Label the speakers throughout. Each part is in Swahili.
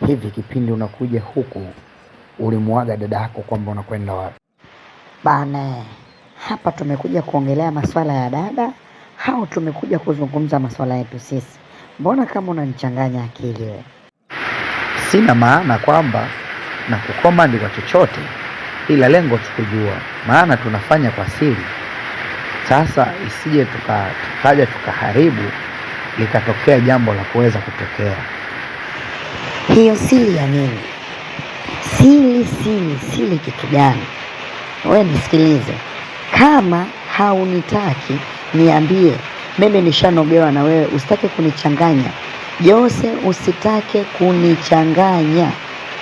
Speaker 1: Hivi kipindi unakuja huku ulimuaga dada yako kwamba unakwenda wapi?
Speaker 2: Bana, hapa tumekuja kuongelea maswala ya dada au tumekuja kuzungumza maswala yetu sisi? Mbona kama unanichanganya akili wewe?
Speaker 1: Sina maana kwamba na kukomandi kwa chochote, ila lengo tukujua, maana tunafanya kwa siri. Sasa isije tukaja tukaharibu likatokea jambo la kuweza kutokea.
Speaker 2: Hiyo siri ya nini? Siri, siri, siri kitu gani? Wewe nisikilize, kama haunitaki niambie, mimi nishanogewa na wewe, usitake kunichanganya Jose, usitake kunichanganya.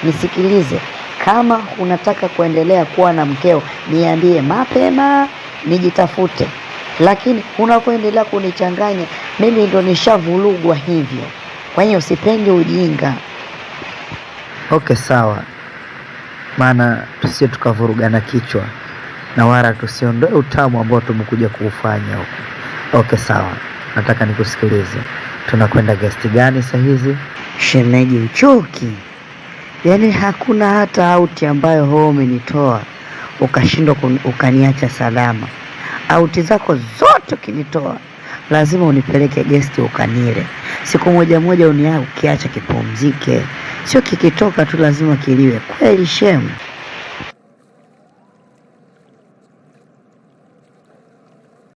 Speaker 2: Nisikilize, kama unataka kuendelea kuwa na mkeo niambie mapema, nijitafute, lakini unapoendelea kunichanganya mimi ndo nishavurugwa hivyo. Kwa hiyo sipendi ujinga.
Speaker 1: Okay, sawa, maana tusije tukavurugana kichwa na wala tusiondoe utamu ambao tumekuja kuufanya huku. Okay, sawa, nataka nikusikilize. Tunakwenda gesti gani saa hizi?
Speaker 2: Shemeji uchoki, yaani hakuna hata auti ambayo wewe umenitoa ukashindwa ukaniacha salama. Auti zako zote ukinitoa lazima unipeleke gesti ukanile siku moja moja, ukiacha kipumzike, sio kikitoka tu lazima kiliwe. Kweli shemu.